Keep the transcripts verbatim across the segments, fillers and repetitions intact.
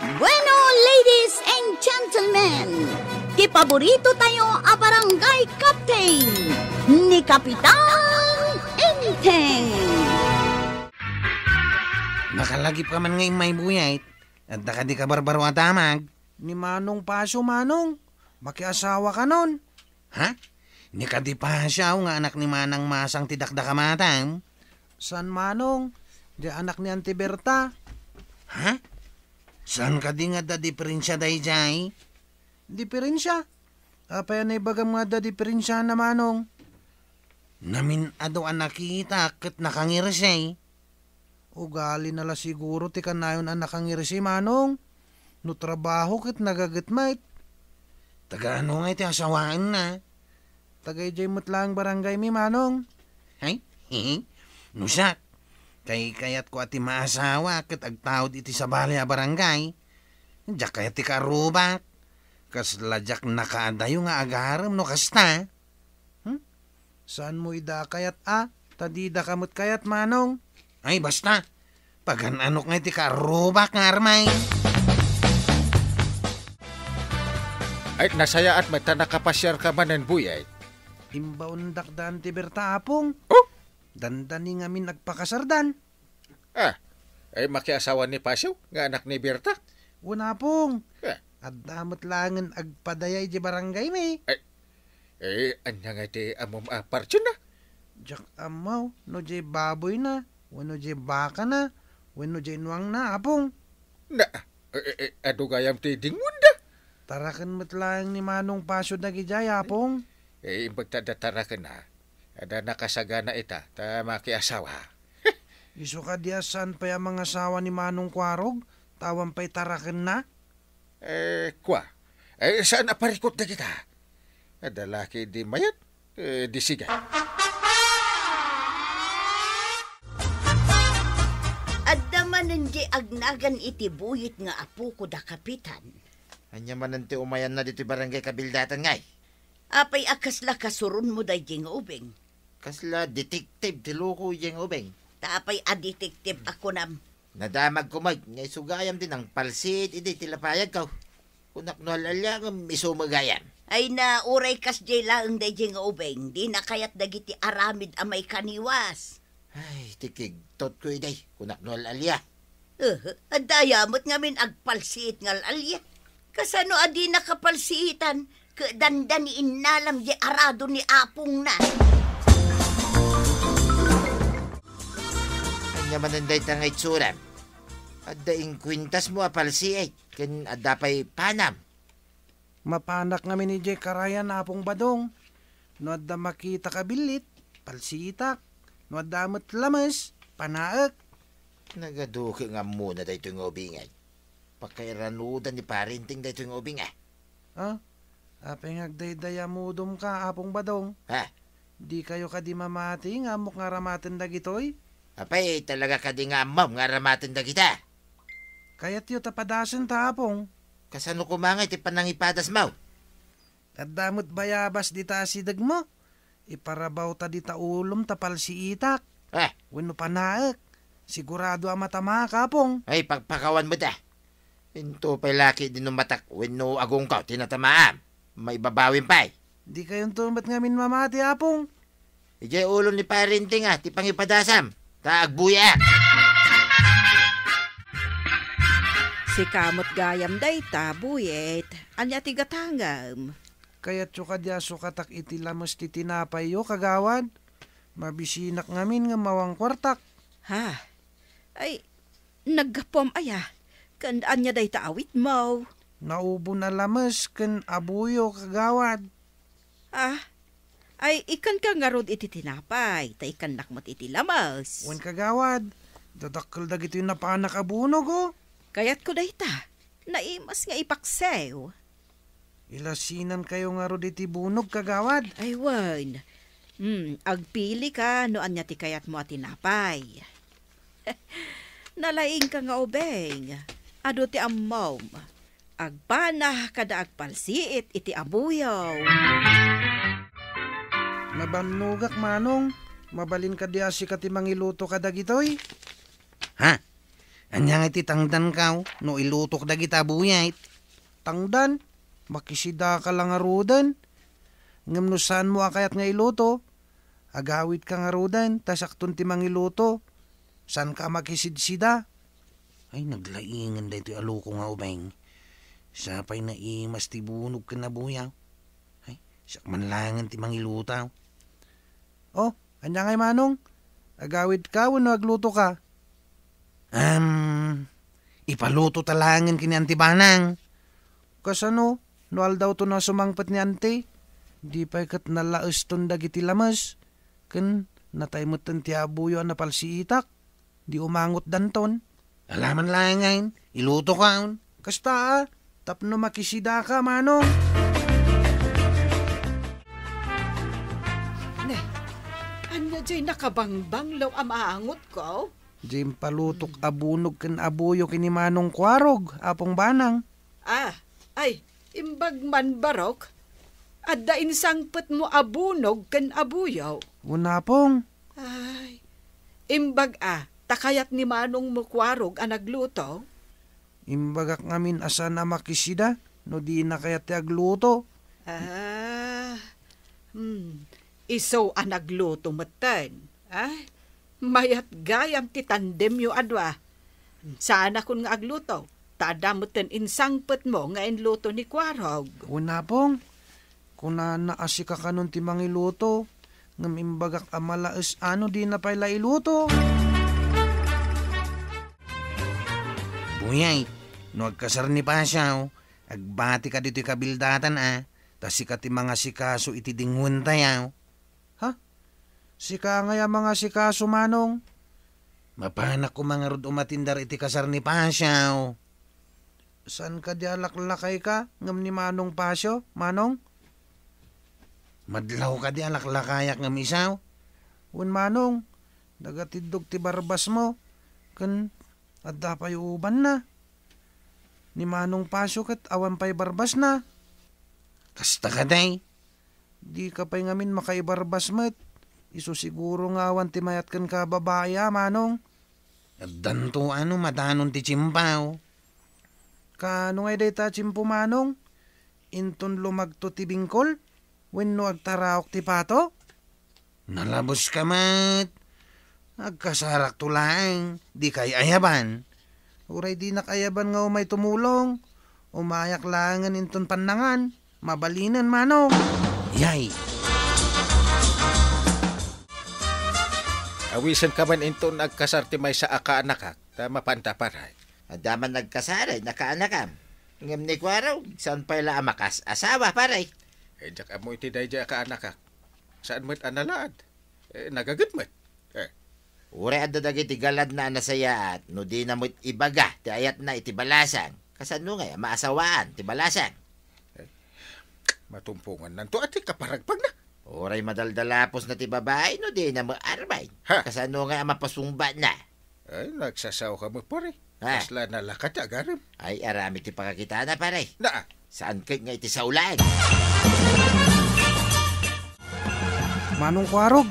Bueno, ladies and gentlemen, ti paborito tayo a barangay captain, ni Kapitan Enteng. Nakalagipka man nga immay, Buyet. Adda kadi kabarbaro a damag? Ni Manong Pasio, Manong. Makiasawa kanon. Ha? Ni kadi Pasio nga anak ni Manang Masang ti dakdakamatam? Saan, Manong. Di anak ni Auntie Berta. Ha? Saan kadi nga adda diferensia daydiay? Diferensia? Apay a naibagam nga adda diferensiana, Manong? Namin-adu a nakitak ket nakangirsi. Ugalina la siguro ti kanayon a nakangirsi, Manong. No trabaho ket nagaget met. Taga ano nga iti asawaenna? Taga idiay met laeng barangaymi, Manong. Hay? No siak, kaykayatko a ti maasawa ket agtaud iti sabali a barangay. Diak kayat ti kaarrubak. Kasla diak nakaadayo nga agarem no kasta. Hmm? Saanmo ida a kayat a? Ta didaka met kayat, Manong. Ay, basta. Pagan-anok nga iti kaarrubak nga armay. Ay, nasayaat met ta nakapasiarka manen, Buyet. Imbaondak da Auntie Berta, Apong. Oh? Dandani ngamin agpakasardan. Ah, ay makiasawa ni Pasio nga anak ni Berta? Wen, Apong. Ah. Adda met laengen agpadayay di barangaymi. Ay, eh, ania nga iti ammom a partsena? Diak ammo no diay baboyna, wenno diay bakana, wenno diay nuangna, Apong. Na, eh, eh, eh, adu gayam ti dingonda. Taraken met laeng ni Manong Pasio dagidiay, Apong. Eh, imbag ta adda taraken, ha? Adda nakasagana ita, ta makiasawa. Isu kadi a saan pay a mangasawa ni Manong Kuarog, ta awan pay tarakenna? Eh, kua. Eh, saan a parikut dagita? Adda laki di mayat, eh, di sige. Adda manen di agnagan iti Buyet nga apoko da Kapitan. Ania manen ti umayanna ditoy barangay kabildatan ngay? Apay a kasla kasuronmo daydiay nga ubing? Kasla detective ti loko idiay nga ubing. Ta apay a detective a kunam? Nadamagko met nga isu gayam ti nangpalsiit idi ti lapayagko. Kunak no al-alia ngem isu met gayam. Ay na, uray kasdiay laeng daydiay nga ubing, dina kayat dagiti aramid a maikaniwas. Ay, ti kigtotko idi, kunak no al-alia. Eh, adda aya met ngamin agpalsiit nga al-alia. Kasano a dina kapalsiitan, ket dandani innalam di arado ni apongna? Ania manen dayta nga itsuram? Adda inkuentasmo a palsiit, ken adda pay panam. Mapanak ngamin idiay karayan, Apong Badong. No adda makitak a billit, palsiitak. No adda met lames, panaek. Nagaduke nga ammona daytoy nga ubing, ay. Pakairanudan ni Pare Enteng daytoy nga ubing, ah. Ha? Apay nga agdaydayamudom ka, Apong Badong? Ha? Dikayo kadi mamati nga ammok nga aramaten dagitoy? Apay, talaga kadi nga ammom nga aramaten dagita? Kayatyo ta padasenta, Apong. Kasano koma nga iti panangipadasmo? Adda met bayabas dita a sidegmo. Iparabawta dita ulom ta palsiitak. Ah. Wenno panaek. Sigurado a matamaak, Apong. Ay, pagpakawan met, ah. Into pay laki di no matak wenno agongko ti natamaam. Maibabawim pay. Dikayonto met ngamin mamati, Apong. Idiay ulo ni Pare Enteng, ah, ti pangipadasam. Ta agbuyaak. Sika met gayam dayta, Buyet. Ania ti gatangem? Kayatyo kadi a sukatak iti lames ti tinapayyo, kagawad? Mabisinak ngamin ngem awan kuartak. Ha? Ay, naggapuam aya? Ken ania dayta awitmo? Naubon a lames ken abuyo, kagawad. Ah, ay, ikkanka ngarud iti tinapay, ta ikkannak met iti lames. Wen, kagawad, dadakkel dagitoy napanak a bunog, oh. Kayatko dayta. Naimas nga ipaksiw. Ilasinankayo ngarud iti bunog, kagawad. Ay, wen. Hmm, agpilika no ania ti kayatmo a tinapay. Nalaingka nga ubing. Adu ti ammom. Agpana kada agpalsiit iti abuyaw. Mabannogak, Manong. Mabalin kadi a sika ti mangiluto kadagitoy? Ha? Ania nga iti tangdankaw no ilutok dagita buyait? Tangdan? Makisidaka la ngaruden. Ngem no saanmo a kayat nga iluto, agawidka ngaruden, ta siakton ti mangiluto. Saanka a makisidsida. Ay, naglaingan daytoy a loko nga ubing. Sa pay naimas ti bunog ken nabuyaw. Ay, siak man laengen ti mangiluto. Oh, ania ngay, Manong? Agawidka wenno aglutoka? Am, ipaluto ta laengen ken ni Anti Banang. Kasano? No aldawton a sumangpet ni Anti, di pay ket nalaeston dagiti lames, ken natay metten ti abuyo a napalsiitak. Di umangotdanton. Alaman laengen, ilutokan. Kasta a, tapno makisidaka, Manong. Ne, ania jay nakabangbanglo a maangotko? Jay impalutok a bunog ken abuyo ken ni Manong Kuarog, Apong Banang. Ah, ay, imbag man, Barok. Adda insangpetmo a bunog ken abuyo. Wen, Apong. Ay, imbag a, ta kayat ni Manongmo Kuarog a nagluto? Imbagak ngamin a saan a makisida no dina kayat ti agluto. Ah, hmm. Isu a nagluto metten. Ah, mayat gayam ti tandemyo a dua. Saanakon nga agluto, ta adda metten insangpetmo nga inluto ni Kuarog. Wen, Apong, kunana a sika kanon ti mangiluto, ngem imbagak a malaes a no dina pay la iluto. Buyay, no agkasar ni Pasio, agbatika ditoy kabildatan a, ta sika ti mangasikaso iti dingwentayo. Ha? Sika ngay a mangasikaso, Manong? Mapanak koma ngarud umatindar iti kasar ni Pasio. Saan kadi a laklakayka ngem ni Manong Pasio, Manong? Madlaw kadi a laklakayak ngem isu? Wen, Manong, nagatiddog ti barbasmo, ken adda pay ubanna. Ni Manong Pasio ket awan pay barbasna. Kasta kadi? Dika pay ngamin makaibarbas met. Isu siguro nga awan ti mayat kenka a babai a, Manong. Addanto a no madanon ti tiempaw. Kaano ngay dayta a tiempo, Manong? Inton lumagto ti bingkol wenno agtaraok ti pato? Nalabuska met. Agkasarakto laeng, dikay ayaban. Uray dinak ayaban nga umay tumulong, umayak laengen inton pannangan. Mabalinen, Manong. Yay! Awisenka man inton agkasar ti maysa a kaanakak, ta mapanta, pare. Adda man nagkasar a kaanakam. Ngem ni Kuarog, saan pay la a makas-asawa, pare? Eh, diak ammo iti daydiay a kaanakak. Saan met a nalaad? Eh, nagaget met. Eh. Uray adda dagiti galadna a nasayaat no dina met ibaga ti ayatna iti balasang. Kasano ngay a maasawaan ti balasang? Eh, matumpongannanto a ti kaparagpagna. Uray madaldalapusna ti babai no dina met armen. Ha? Kasano ngay a mapasumbana? Ay, nagsasaoka met, pare. Ha? Kasla nalaka ti agarem. Ay, aramid ti pakakitana, pare. Naa. Saan ket nga iti saulaen? Manong Kuarog,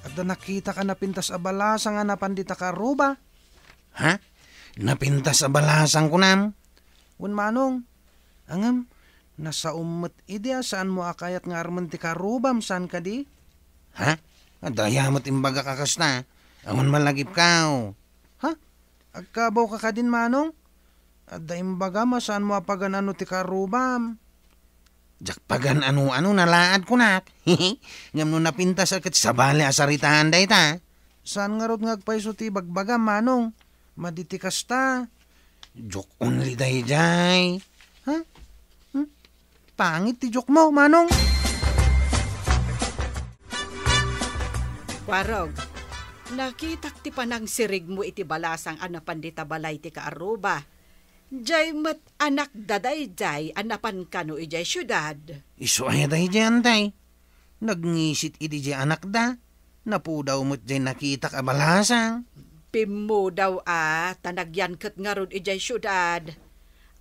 adda nakitak a napintas a balasang a napan dita karruba. Ha? Napintas a balasang kunam? Wen, Manong. Ngem, nasaom met idi a saanmo a kayat nga armen ti karrubam, saan kadi? Ha? Adda aya met imbagak a kasta? Awan malagipkaw. Ha? Agkabawka kadin, Manong? Adda imbagam a saanmo a pagan-ano ti karrubam. Diak pagan-ano-ano, nalaad kunak. Ngem no napintas a ket sabali a saritaan dayta. Saan ngarud nga agpayso ti ibagbagam, Manong? Madi ti kasta. Joke only daydiay. Ha? Hmm? Pangit ti joke mo, Manong. Kuarog, nakitak ti panangsirigmo iti balasang a napan dita balay ti kaarruba. Jay met anakda daydiay a napan kano idiay siudad. Isu aya daydiay, Antay? Nagngisit idi diay anakda. Napudaw met diay nakitak a balasang. Pimmudaw a, ta nagyan ket ngarud idiay siudad.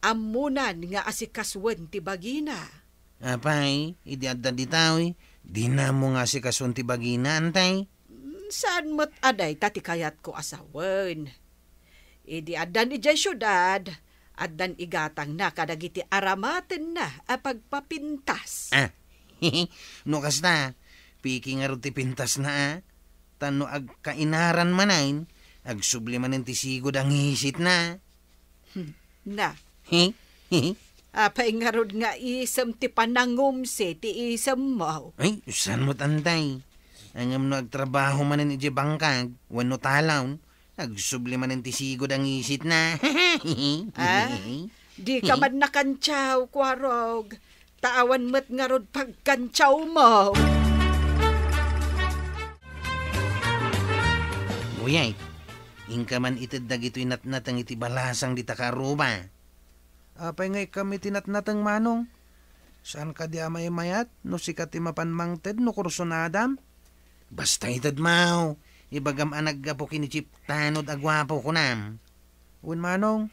Ammonan nga asikasuen ti bagina. Apay, idi adda ditawi, dina ammo nga asikasuen ti bagina, Antay? Mm, saan met a dayta ti kayatko a sawen. Idi addan idiay siudad, addan igatangna kadagiti aramatenna a pagpapintas. Ah, no kasta, piki ngarud ti pintasna, a? Ta no agkainaran manen, agsubli manen ti sigud a ngisitna. Hmm, na. He? He? Apay ngarud nga isem ti panangumsi ti isemmo? Ay, saan met, Antay? Ngem no agtrabaho manen idiay bangkag, wenno talawn, agsubli manen ti sigud a ngisitna. Ah, di ka man nakantiaw, Kuarog. Ta awan met ngarud pagkantiawmo. Buyay, inka man ited dagitoy natnateng iti balasang dita kaarruba. Apay nga ikkam iti natnateng, Manong? Saan kadi a maymayat no sika ti mapan mangted no kursunadam? Basta ited, Maw. Ibagam a naggapu ken ni Chief Tanod a guapo, kunam. Wen, Manong,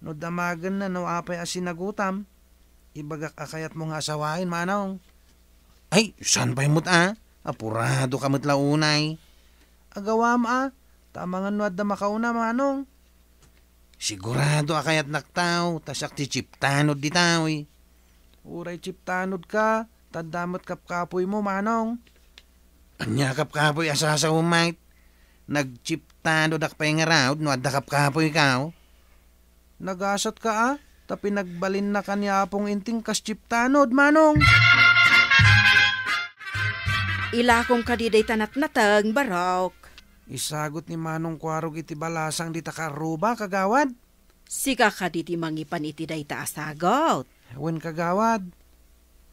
no damagenna no apay a sinagutam, ibagak a kayatmo nga asawaen, Manong. Ay, saan pay met a? Apurado ka met la unay. Agawam a, ta amangan no adda makauna, Manong. Sigurado a kayatnak taw, ta siak ti Chief Tanod ditaw. Uray Chief Tanod ka, ta adda met kapkapoymo, Manong. Ania kapkapoy a sasawem, Mike? Nag-Chief Tanodak pay ngarud no adda kapkapoykaw. Nagasat ka a, ta pinagbalinna ka ni Apong Inting kas Chief Tanod, Manong. Ilakom kadi dayta natnateng, Barok. Isagut ni Manong Kuarog iti balasang dita kaarruba, kagawad. Sika kadi ti mangipan iti dayta a sagut? Wen, kagawad.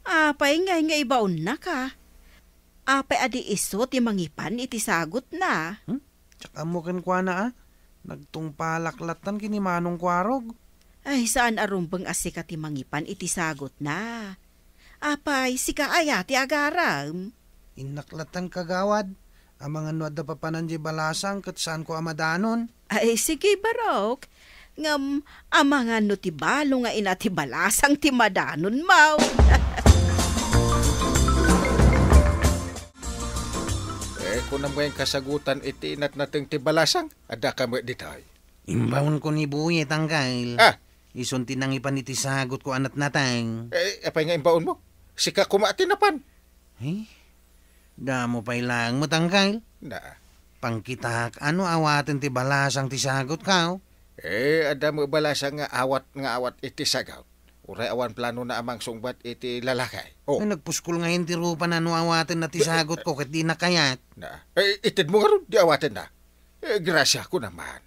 Apay ngay nga ibaonnaka? Apay a di isu ti mangipan iti sagutna? Hmm? Diak ammo kenkuana a. Nagtungpalak lattan ken ni Manong Kuarog. Ay, saan a rumbeng a sika ti mangipan iti sagutna. Apay, sika aya ti agarem? Innak lattan, kagawad. Amangan no adda papanan diay balasang ket saanko a madanon. Ay, sige, Barok. Ngem, amangan no ti balo nga ina ti balasang ti madanonmo. Eh, kunam nga inkasagutan iti natnateng ti balasang, adda ka met ditoy. Imbaonko ni Buyet, Angkel. Ah! Isun ti nangipan iti sagutko a natnateng. Eh, apay nga imbaonmo? Sika koma ti napan. Eh? Damo pay laeng met, Angkel. Na. Pangkitak, no awaten ti balasang ti sagutko? Eh, adda met balasang nga awat nga awat iti sagut. Uray awan planona a mangsungbat iti lalaki. Oh. Ay, nagpuskol ngayen ti rupana no awatenna ti sagutko ket dina kayat. Na. Eh, itedmo ngarud, di awatenna. Eh, grasya ko naman.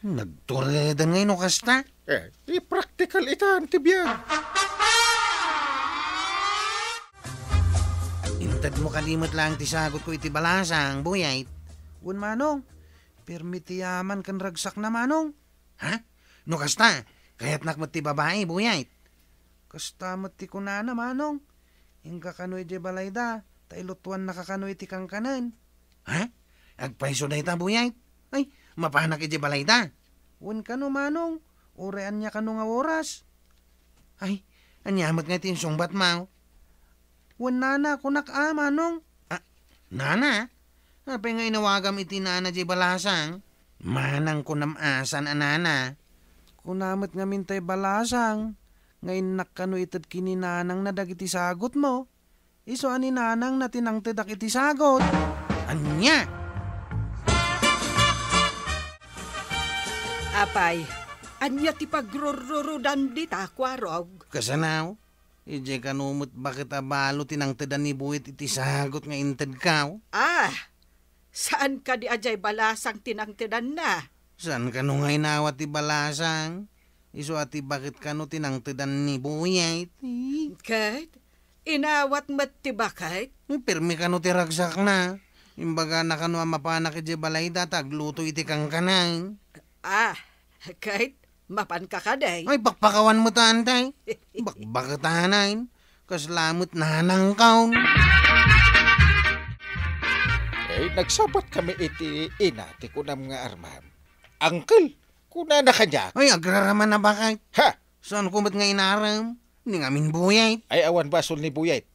Nagturedan ngay no kasta? Eh, di praktikal itan ti biag. Intedmo kadi met laeng ti sagutko iti balasang, Buyait. Wen, Manong, permi ti yaman ken ragsakna, Manong. Ha? No kasta, kayatnak met ti babai, Buyait. Kasta met ti kunana, Manong. Inka kano idiay balayda, ta ilutuannaka kano iti kankanen. Ha? Agpayso dayta, Buyait? Ay, mapanak idiay balayda. Wen kano, Manong, uray ania kano nga oras. Ay, ania met nga iti insungbatmo? Wen nana, kunak a, Manong. Ah, nana? Apay nga inawagam iti nana diay balasang? Manang kunam a saan a nana. Kuna met ngamin tay balasang, nga innak kano ited ken ni nanangna dagiti sagutmo. Isu a ni nanangna ti nangtedak iti sagut. Ania? Apay, ania ti pagrurrurudan dita, Kuarog? Kasano? Idiay kano met baket a balo ti nangtedan ni Buyait iti sagut nga intedko? Ah, saan kadi a diay balasang ti nangtedanna? Saan kano nga inawat ti balasang? Isu a ti baket kano ti nangtedan ni Buyait? Eh. Ket, inawat met ti baket? Eh, permi kano ti ragsakna. Imbagana kano a mapanak idiay balayda ta agluto iti kankanen. Ah, ket, mapanka kadi? Ay, pakpakawan met, Antay. Bakbaketanen. Kasla met nanangkaw. Eh, nagsabat kami iti ina ti kunam nga armam. Angkel, kunana kaniak. Ay, agraraman a baket. Ha? Saanko met nga inarem? Ni ngamin Buyait. Ay, awan basol ni Buyait.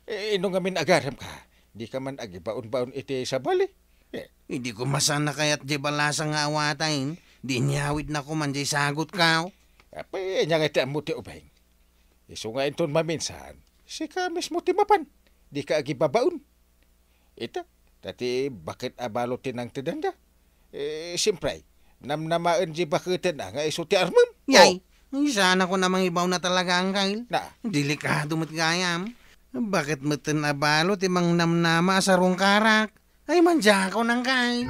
Eh, no ngamin agarem ka, di ka man agibaon-baon iti sabali. Eh. Idi ko masana kayat diay balasang nga awaten, Di inyawidnako man jay sagutko. Apay, ania nga ti ammo ti ubing? Isu nga inton maminsan, sika mismo ti mapan. Dika agibabaon. Ita, ta ti baket a balo ti nangtedanda. Eh, siyempre, namnamaen di baketen a nga isu ti armem. Yay, Oh. Ay, saan ako na mangibaw na talaga, Angkay? Na. Delikado met gayam. Bakit meten a balo ti mangnamnama a sarungkarak? Ay, mandiako, Angkay.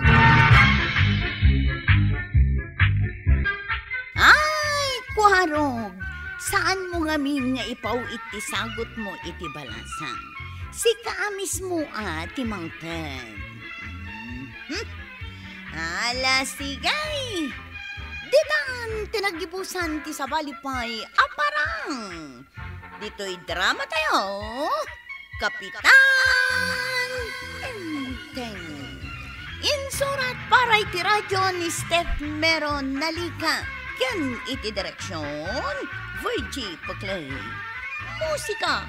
Ay, Kuarog, saan mo ngamin nga ipaw iti sagot mo iti balasang? Sika a mismo a ti mangted. Hmm? Ala, sige. Ditan ti naggibusan ti sabali pay a parang. Ditoy drama tayo, Kapitan Enteng. Insurat para iti radyo ni Steph Mero Nalica ken iti direksyon, Virgie Peclay. Musika,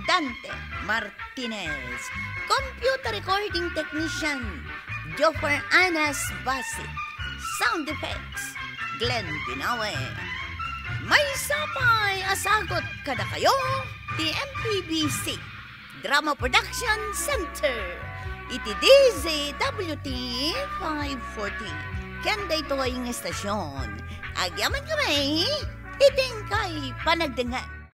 Dante Martinez. Computer recording technician, Joffer Anas Basit. Sound effects, Glenn Binawe. Maysa pay a sagot kadakayo ti M P B C Drama Production Center iti D Z W T five forty. Ken daytoy nga estasyon, agyamankami iti inkay panagdengngeg.